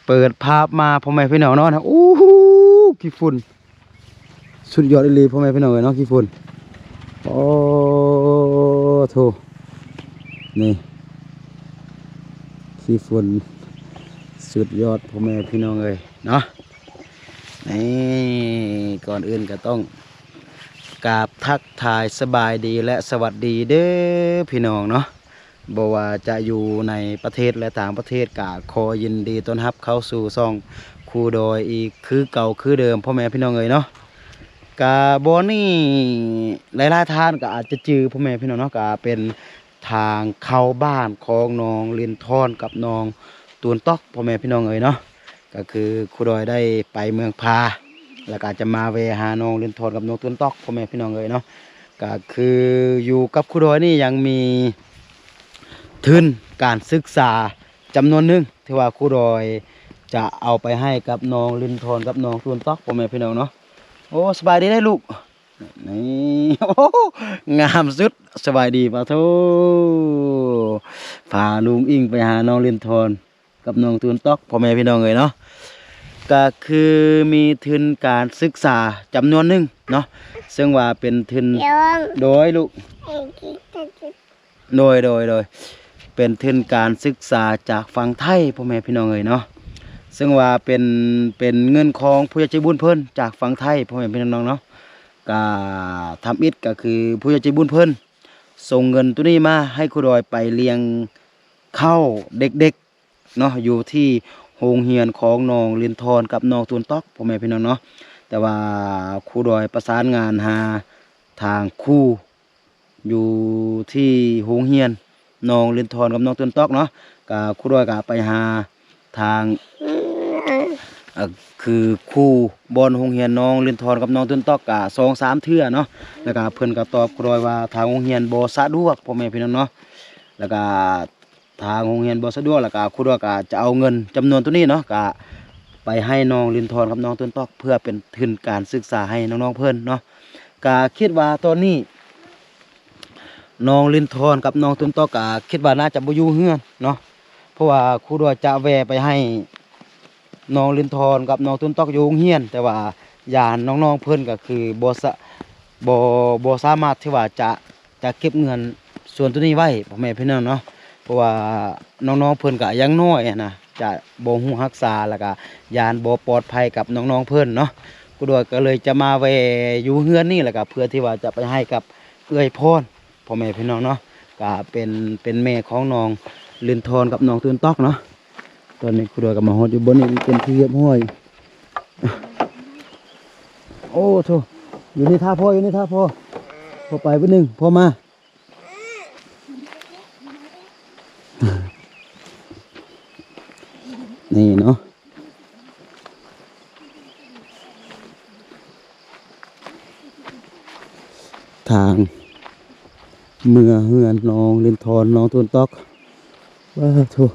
ເປີດພາບມາ ພໍ່ແມ່ພີ່ນ້ອງເນາະ ໂອ້ໂຫ ຂີ້ຝຸ່ນ ສຸດຍອດອີ່ຫຼີ ພໍ່ແມ່ພີ່ນ້ອງເອີຍເນາະ ຂີ້ຝຸ່ນ ໂອ້ໂທ ນີ້ ຂີ້ຝຸ່ນ ສຸດຍອດ ພໍ່ແມ່ພີ່ນ້ອງເອີຍເນາະ ນີ້ ກ່ອນອື່ນກໍຕ້ອງກາບທັກທາຍສະບາຍດີ ແລະ ສະຫວັດດີເດີພີ່ນ້ອງເນາະ. ບໍ່ວ່າຈະຢູ່ໃນປະເທດ ແລະ ຕ່າງປະເທດ ກະຂໍຍິນດີຕ້ອນຮັບເຂົ້າສູ່ຊ່ອງຄູດອຍອີກຄືເກົ່າຄືເດີມ ພໍ່ແມ່ພີ່ນ້ອງເອີຍເນາະ. ກະບ່ອນນີ້ຫຼາຍໆທ່ານກະອາດຈະຈື່ ພໍ່ແມ່ພີ່ນ້ອງເນາະ ກະເປັນທາງເຂົ້າບ້ານຂອງນ້ອງລິນທອນກັບນ້ອງຕູນຕອກ ພໍ່ແມ່ພີ່ນ້ອງເອີຍເນາະ. ກະຄືຄູດອຍໄດ້ໄປເມືອງພາ ແລ້ວກະຈະມາແວ່ຫານ້ອງລິນທອນກັບນ້ອງຕູນຕອກ ພໍ່ແມ່ພີ່ນ້ອງເອີຍເນາະ. ກະຄືຢູ່ກັບຄູດອຍນີ້ຍັງມີທຶນການສຶກສາຈຳນວນໜຶ່ງ ທີ່ວ່າຄູດອຍຈະເອົາໄປໃຫ້ກັບນ້ອງລິນທອນກັບນ້ອງຕູນຕອກ ພໍ່ແມ່ພີ່ນ້ອງເນາະ. ໂອ້ ສະບາຍດີເດີລູກ ນີ້ ໂອ້ ງາມສຸດ ສະບາຍດີ ປາໂທ ພາລຸງອິ້ງໄປຫານ້ອງລິນທອນ ກັບນ້ອງຕູນຕອກ ພໍ່ແມ່ພີ່ນ້ອງເອີຍເນາະ. ກະຄືມີທຶນການສຶກສາຈຳນວນໜຶ່ງເນາະ ເຊິ່ງວ່າເປັນທຶນ ໂດຍລູກ ໂດຍ ໂດຍ ໂດຍ ເປັນທຶນການສຶກສາຈາກຝັ່ງໄທ ພໍ່ແມ່ພີ່ນ້ອງເອີຍເນາະ. ເຊິ່ງວ່າເປັນ ເປັນເງິນຂອງຜູ້ໃຫຍ່ໃຈບຸນເພິ່ນຈາກຝັ່ງໄທ ພໍ່ແມ່ພີ່ນ້ອງເນາະ. ກະທຳອິດກະຄືຜູ້ໃຫຍ່ໃຈບຸນເພິ່ນສົ່ງເງິນໂຕນີ້ມາໃຫ້ຄູດອຍໄປລ້ຽງເຂົ້າເດັກໆ ເນາະ ຢູ່ທີ່ໂຮງຮຽນຂອງນ້ອງລິນທອນກັບນ້ອງຕູນຕອກ ພໍ່ແມ່ພີ່ນ້ອງເນາະ. ແຕ່ວ່າຄູດອຍປະສານງານຫາທາງຄູຢູ່ທີ່ໂຮງຮຽນນ້ອງລິນທອນກັບນ້ອງຕູນຕອກເນາະ. ກະຄູດອຍກະໄປຫາທາງ ເອີ ຄືຄູບ່ອນໂຮງຮຽນນ້ອງລິນທອນກັບນ້ອງຕູນຕອກກະສອງສາມເທື່ອເນາະ. ແລ້ວກະເພິ່ນກະຕອບຄູດອຍວ່າທາງໂຮງຮຽນບໍ່ສະດວກ ພໍ່ແມ່ພີ່ນ້ອງເນາະ. ແລ້ວກະ ທາງໂຮງຮຽນບໍ່ສະດວກ ແລ້ວກະຄູດອຍກະຈະເອົາເງິນຈຳນວນໂຕນີ້ເນາະ ກະໄປໃຫ້ນ້ອງລິນທອນກັບນ້ອງຕູນຕອກ ເພື່ອເປັນທຶນການສຶກສາໃຫ້ນ້ອງໆເພິ່ນເນາະ. ກະຄິດວ່າຕອນນີ້ນ້ອງລິນທອນກັບນ້ອງຕູນຕອກກະຄິດວ່າໜ້າຈະບໍ່ຢູ່ເຮືອນເນາະ ເພາະວ່າຄູດອຍຈະແວ່ໄປໃຫ້ນ້ອງລິນທອນກັບນ້ອງຕູນຕອກຢູ່ໂຮງຮຽນ ແຕ່ວ່າຢ້ານນ້ອງໆເພິ່ນກະຄືບໍ່ສະ ບໍ່ ບໍ່ສາມາດທີ່ວ່າຈະ ຈະເກັບເງິນສ່ວນໂຕນີ້ໄວ້ ພໍ່ແມ່ພີ່ນ້ອງເນາະ. ເພາະວ່ານ້ອງໆເພິ່ນກະຍັງນ້ອຍຫັ້ນນະ ຈະບໍ່ຮູ້ຮັກສາ ແລ້ວກະຢ້ານບໍ່ປອດໄພກັບນ້ອງໆເພິ່ນເນາະ. ຄູດອຍກະເລີຍຈະມາແວ່ຢູ່ເຮືອນນີ້ ແລ້ວກະເພື່ອທີ່ວ່າຈະໄປໃຫ້ກັບເອື້ອຍພອນ ພໍ່ແມ່ພີ່ນ້ອງເນາະ. ກະເປັນ ເປັນແມ່ຂອງນ້ອງລິນທອນກັບນ້ອງຕູນຕອກເນາະ. ຕອນນີ້ຄູດອຍກະມາຮອດຢູ່ບ່ອນນີ້ເປັນທີ່ຮຽບຮ້ອຍ. ໂອ້ໂທ ຢູ່ນີ້ຖ້າພໍ່ ຢູ່ນີ້ຖ້າພໍ່ ພໍ່ໄປບຶດໜຶ່ງ ພໍ່ມາ ນີ້ເນາະ ທາງເມືອເຮືອນນ້ອງລິນທອນ ນ້ອງຕູນຕອກ. ວ້າໂທ ພໍ່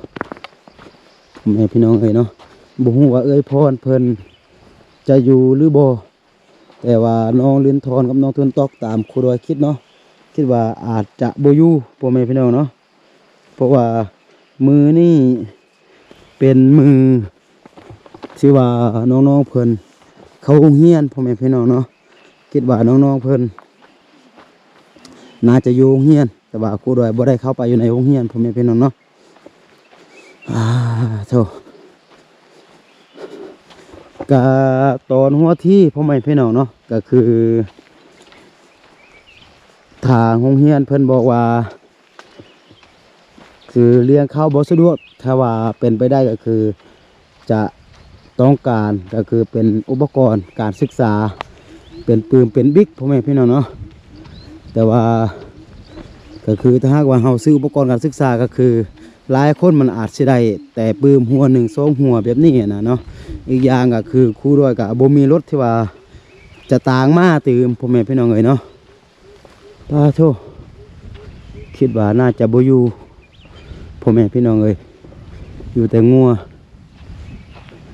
ແມ່ພີ່ນ້ອງເອີຍເນາະ ບໍ່ຮູ້ວ່າເອື້ອຍພອນເພິ່ນຈະຢູ່ຫຼືບໍ່ ແຕ່ວ່ານ້ອງລິນທອນກັບນ້ອງຕູນຕອກ ຕາມຄູດອຍຄິດເນາະ ຄິດວ່າອາດຈະບໍ່ຢູ່ ພໍ່ແມ່ພີ່ນ້ອງເນາະ. ເພາະວ່າມື້ນີ້ເປັນມື້ທີ່ວ່ານ້ອງໆເພິ່ນເຂົ້າໂຮງຮຽນ ພໍ່ແມ່ພີ່ນ້ອງເນາະ. ຄິດວ່ານ້ອງໆເພິ່ນໜ້າຈະຢູ່ໂຮງຮຽນ ແຕ່ວ່າຄູດອຍບໍ່ໄດ້ເຂົ້າໄປຢູ່ໃນໂຮງຮຽນ ພໍ່ແມ່ພີ່ນ້ອງເນາະ. ອາ ໂທ ກະຕອນຫົວທີ ພໍ່ແມ່ພີ່ນ້ອງເນາະ ກະຄືທາງໂຮງຮຽນເພິ່ນບອກວ່າ ຄືລ້ຽງເຂົ້າບໍ່ສະດວກ ຖ້າວ່າເປັນໄປໄດ້ກະຄືຈະຕ້ອງການ ກະຄືເປັນອຸປະກອນການສຶກສາ ເປັນປືມເປັນບິກ ພໍ່ແມ່ພີ່ນ້ອງເນາະ. ແຕ່ວ່າກະຄືຖ້າຫາກວ່າເຮົາຊື້ອຸປະກອນການສຶກສາ ກະຄືຫຼາຍຄົນມັນອາດຊິໄດ້ແຕ່ປືມຫົວໜຶ່ງສອງຫົວແບບນີ້ຫັ້ນນະເນາະ. ອີກຢ່າງກະຄືຄູດອຍກະບໍ່ມີລົດທີ່ວ່າຈະຕາງມາຕື່ມ ພໍ່ແມ່ພີ່ນ້ອງເອີຍເນາະ. ປາໂທ ຄິດວ່າໜ້າຈະບໍ່ຢູ່ ພໍ່ແມ່ພີ່ນ້ອງເອີຍ ຢູ່ແຕ່ງົວ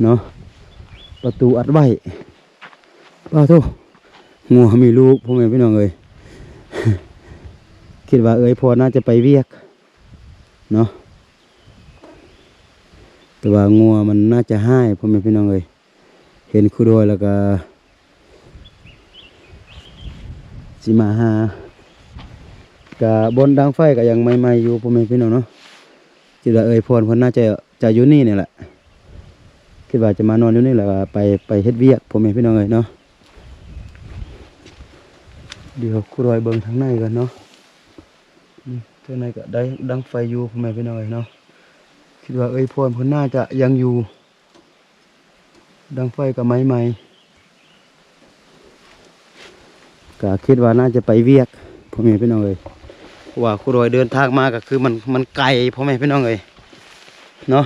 ເນາະ ປະຕູອັດໄວ້. ປາໂທ ງົວມີລູກ ພໍ່ແມ່ພີ່ນ້ອງເອີຍ ຄິດວ່າເອື້ອຍພອນໜ້າຈະໄປວຽກເນາະ. ແຕ່ວ່າງົວມັນໜ້າຈະຮ້າຍ ພໍ່ແມ່ພີ່ນ້ອງເອີຍ. ເຫັນຄູດອຍແລ້ວກໍຊິມາຫາ. ກະບ່ອນດັງໄຟກໍຍັງໃໝ່ໆຢູ່ ພໍ່ແມ່ພີ່ນ້ອງເນາະ. ຄິດວ່າເອື້ອຍພອນເພິ່ນໜ້າຈະ ຈະຢູ່ນີ້ນີ້ແຫຼະ. ຄິດວ່າຈະມານອນຢູ່ນີ້ແລ້ວກໍໄປ ໄປເຮັດວຽກ ພໍ່ແມ່ພີ່ນ້ອງເອີຍເນາະ. ດຽວຄູດອຍເບິ່ງທາງໃນກ່ອນເນາະ. ອືມ ທາງໃນກໍໄດ້ດັງໄຟຢູ່ ພໍ່ແມ່ພີ່ນ້ອງເອີຍເນາະ. ຄິດວ່າເອື້ອຍພອນເພິ່ນໜ້າຈະຍັງຢູ່. ດັງໄຟກໍໃໝ່ໆ ກໍຄິດວ່າໜ້າຈະໄປວຽກ ພໍ່ແມ່ພີ່ນ້ອງເອີຍ. ເພາະວ່າຄູດອຍເດີນທາງມາກໍຄືມັນ ມັນໄກ ພໍ່ແມ່ພີ່ນ້ອງເອີຍເນາະ.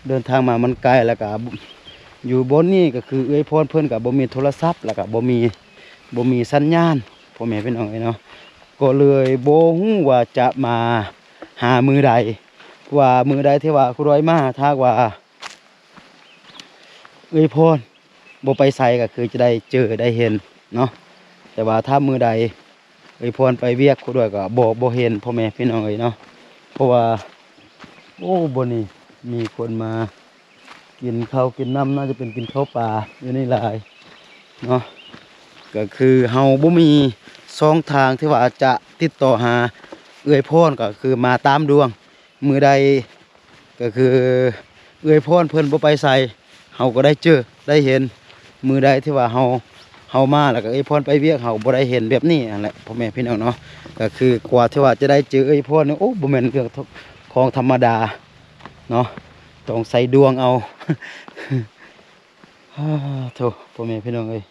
ເດີນທາງມາມັນໄກ ແລ້ວກໍຢູ່ບ່ອນນີ້ກໍຄືເອື້ອຍພອນເພິ່ນກໍບໍ່ມີໂທລະສັບ ແລ້ວກໍບໍ່ມີ ບໍ່ມີສັນຍານ ພໍ່ແມ່ພີ່ນ້ອງເອີຍເນາະ. ກໍເລີຍບໍ່ຮູ້ວ່າຈະມາຫາມື້ໃດ ເພາະວ່າມື້ໃດທີ່ວ່າຄູດອຍມາ ຖ້າຫາກວ່າ ເອື້ອຍພອນບໍ່ໄປໃສກໍຄືຈະໄດ້ເຈີໄດ້ເຫັນເນາະ. ແຕ່ວ່າຖ້າມື້ໃດເອື້ອຍພອນໄປວຽກ ຄູດອຍກໍບໍ່ ບໍ່ເຫັນ ພໍ່ແມ່ພີ່ນ້ອງເອີຍເນາະ. ເພາະວ່າ ໂອ້ ບ່ອນນີ້ມີຄົນມາກິນເຂົ້າກິນນ້ຳ ໜ້າຈະເປັນກິນເຂົ້າປາຢູ່ນີ້ຫຼາຍເນາະ. ກໍຄືເຮົາບໍ່ມີຊ່ອງທາງທີ່ວ່າຈະຕິດຕໍ່ຫາເອື້ອຍພອນ ກໍຄືມາຕາມດວງ. ມື້ໃດ ກໍຄືເອື້ອຍພອນເພິ່ນບໍ່ໄປໃສ ເຮົາກໍໄດ້ເຈີໄດ້ເຫັນ. ມື້ໃດທີ່ວ່າເຮົາ ເຮົາມາແລ້ວກໍເອື້ອຍພອນໄປວຽກ ເຮົາກໍບໍ່ໄດ້ເຫັນແບບນີ້ຫັ້ນແຫຼະ ພໍ່ແມ່ພີ່ນ້ອງເນາະ. ກໍຄືກວ່າທີ່ວ່າຈະໄດ້ເຈີເອື້ອຍພອນນີ້ ໂອ້ ບໍ່ແມ່ນເລື່ອງຂອງທຳມະດາເນາະ ຕ້ອງໃສ່ດວງເອົາ. ໂທ້ ພໍ່ແມ່ພີ່ນ້ອງເອີຍ.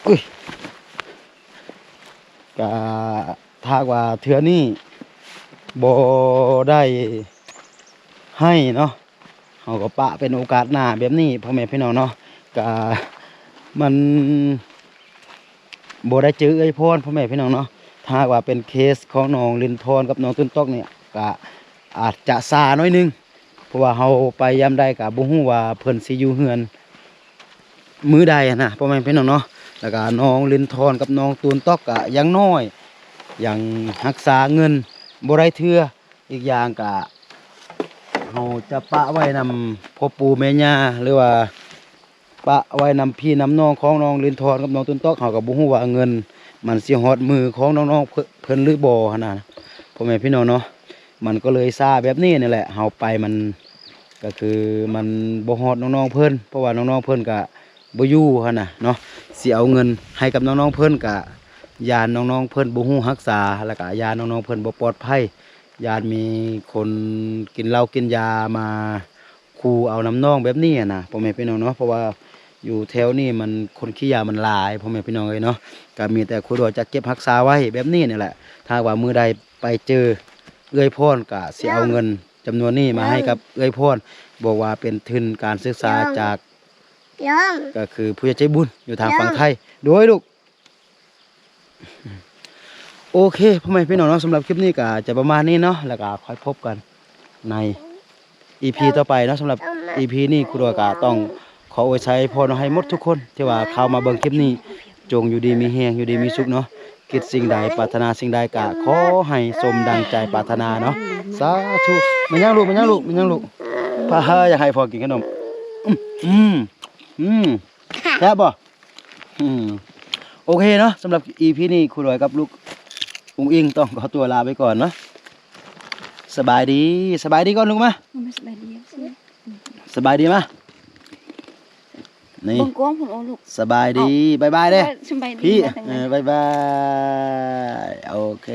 ອຸ້ຍ ກະຖ້າວ່າເທື່ອນີ້ບໍ່ໄດ້ໃຫ້ເນາະ ເຮົາກໍປະເປັນໂອກາດໜ້າແບບນີ້ ພໍ່ແມ່ພີ່ນ້ອງເນາະ. ກະມັນບໍ່ໄດ້ເຈີເອື້ອຍພອນ ພໍ່ແມ່ພີ່ນ້ອງເນາະ. ຖ້າຫາກວ່າເປັນເຄສຂອງນ້ອງລິນທອນກັບນ້ອງຕຸນຕອກນີ້ ກະອາດຈະຊ້າໜ້ອຍໜຶ່ງ ເພາະວ່າເຮົາໄປຍາມໃດກໍບໍ່ຮູ້ວ່າເພິ່ນຊິຢູ່ເຮືອນມື້ໃດຫັ້ນນະ ພໍ່ແມ່ພີ່ນ້ອງເນາະ. ແລ້ວກໍນ້ອງລິນທອນກັບນ້ອງຕູນຕອກກໍຍັງນ້ອຍ ຍັງຮັກສາເງິນບໍ່ໄດ້ເທື່ອ. ອີກຢ່າງກໍເຮົາຈະປະໄວ້ນຳພໍ່ປູ່ແມ່ຍ່າ ຫຼືວ່າ ປະໄວ້ນຳພີ່ນຳນ້ອງຂອງນ້ອງລິນທອນກັບນ້ອງຕຸນຕອກ ເຮົາກໍບໍ່ຮູ້ວ່າເງິນມັນຊິຮອດມືຂອງນ້ອງໆ ເພິ່ນ ເພິ່ນຫຼືບໍ່ຫັ້ນນະ ພໍ່ແມ່ພີ່ນ້ອງເນາະ. ມັນກໍເລີຍຊ້າແບບນີ້ນີ້ແຫຼະ ເຮົາໄປມັນກໍຄືມັນບໍ່ຮອດນ້ອງໆເພິ່ນ ເພາະວ່ານ້ອງໆເພິ່ນກໍບໍ່ຢູ່ຫັ້ນນະເນາະ. ຊິເອົາເງິນໃຫ້ກັບນ້ອງໆເພິ່ນກໍຢ້ານນ້ອງໆເພິ່ນບໍ່ຮູ້ຮັກສາ ແລ້ວກໍຢ້ານນ້ອງໆເພິ່ນບໍ່ປອດໄພ ຢ້ານມີຄົນກິນເຫຼົ້າກິນຢາມາ ຂູ່ເອົານຳນ້ອງແບບນີ້ຫັ້ນນະ ພໍ່ແມ່ພີ່ນ້ອງເນາະ. ເພາະວ່າຢູ່ແຖວນີ້ມັນຄົນຂີ້ຢາມັນຫຼາຍ ພໍ່ແມ່ພີ່ນ້ອງເອີຍເນາະ. ກໍມີແຕ່ຄູດອຍຈະເກັບຮັກສາໄວ້ແບບນີ້ນີ້ແຫຼະ. ຖ້າຫາກວ່າມື້ໃດໄປເຈີເອື້ອຍພອນ ກໍຊິເອົາເງິນຈຳນວນນີ້ມາໃຫ້ກັບເອື້ອຍພອນ ບອກວ່າເປັນທຶນການສຶກສາຈາກ ກໍຄືຜູ້ໃຫຍ່ໃຈບຸນຢູ່ທາງຝັ່ງໄທ. ໂດຍລູກ. ໂອເຄ ພໍ່ແມ່ພີ່ນ້ອງເນາະ ສຳລັບຄລິບນີ້ກໍຈະປະມານນີ້ເນາະ ແລ້ວກໍຄ່ອຍພົບກັນໃນອີພີຕໍ່ໄປເນາະ. ສຳລັບອີພີນີ້ ຄູດອຍກໍຕ້ອງຂໍອວຍໄຊພອນໃຫ້ໝົດທຸກຄົນທີ່ວ່າເຂົ້າມາເບິ່ງຄລິບນີ້ ຈົ່ງຢູ່ດີມີແຮງ ຢູ່ດີມີສຸກເນາະ. ຄິດສິ່ງໃດ ປາດຖະໜາສິ່ງໃດ ກໍຂໍໃຫ້ສົມດັ່ງໃຈປາດຖະໜາເນາະ. ສາທຸ. ແມ່ນຫຍັງລູກ? ແມ່ນຫຍັງລູກ? ແມ່ນຫຍັງລູກ? ພາ ຢາກໃຫ້ພໍ່ກິນຂະໜົມ. ອືມ ອືມ ອືມ ແຊບບໍ່? ອືມ ໂອເຄເນາະ ສຳລັບອີພີນີ້ ຄູດອຍກັບລູກອຸ້ງອິງຕ້ອງຂໍຕົວລາໄປກ່ອນເນາະ. ສະບາຍດີ ສະບາຍດີກ່ອນລູກມາ. ສະບາຍດີ ສະບາຍດີມາ. ນີ້ ເບິ່ງກ້ອງພຸ້ນ ໂອ້ລູກ ສະບາຍດີ ເອົ້າ ບາຍບາຍເດ້ ສະບາຍດີ ພີ່ ມາທາງ ເອີ ບາຍບາຍ ໂອເຄ.